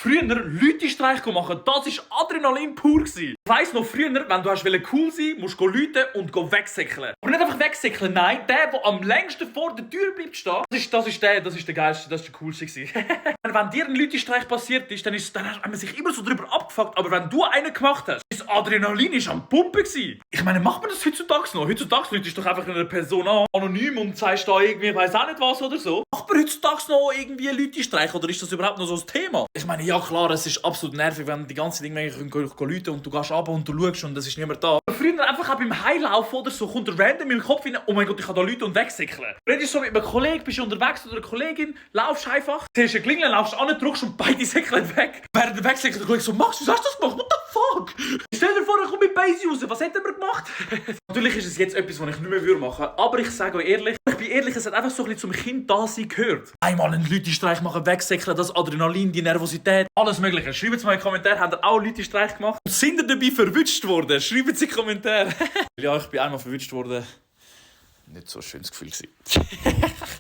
Früher Leute-Streich machen, das war Adrenalin pur. Ich weiss noch, früher, wenn du cool sein musst du Leute und wegsäckeln. Aber nicht einfach wegsäckeln, nein, der am längsten vor der Tür bleibt stehen, das ist der geilste, das ist der coolste. Wenn dir ein Leute-Streich passiert ist, dann hat man sich immer so drüber abgefuckt. Aber wenn du einen gemacht hast, das Adrenalin ist am Pumpen gewesen. Ich meine, macht man das heutzutage noch? Heutzutage läutest du doch einfach eine Person an, anonym und sagst da irgendwie, weiss auch nicht was oder so. Macht man heutzutage noch irgendwie Leute-Streich oder ist das überhaupt noch so ein Thema? Ich meine, ja klar, es ist absolut nervig, wenn die ganze Dinge Leute und du gehst runter und du schaust und es ist niemand da. Aber früher einfach auch beim Heilaufen oder so kommt random in den Kopf rein, oh mein Gott, ich kann da Leute und wegsäckeln. Redest du so mit einem Kollegen, bist du unterwegs oder einer Kollegin, laufst einfach, siehst ein Klingeln, laufst an, drückst und beide säckeln weg. Während der wegsäckelt, der Kollege so, Max, wieso hast du das gemacht? What the fuck? Stell dir vor, ich komme mit Base raus, was hätten wir gemacht? Natürlich ist es jetzt etwas, was ich nicht mehr machen würde, aber ich sage euch ehrlich, ich bin ehrlich, es hat einfach so ein bisschen zum Kind-Dasein gehört. Einmal einen Leute-Streich machen, wegsäckeln, das Adrenalin, die Nervosität, alles mögliche. Schreibt es mal in die Kommentare, habt ihr auch Leute-Streich gemacht? Und sind ihr dabei verwünscht worden? Schreibt es in die Kommentare. Ja, ich bin einmal verwünscht worden. Nicht so ein schönes Gefühl gewesen.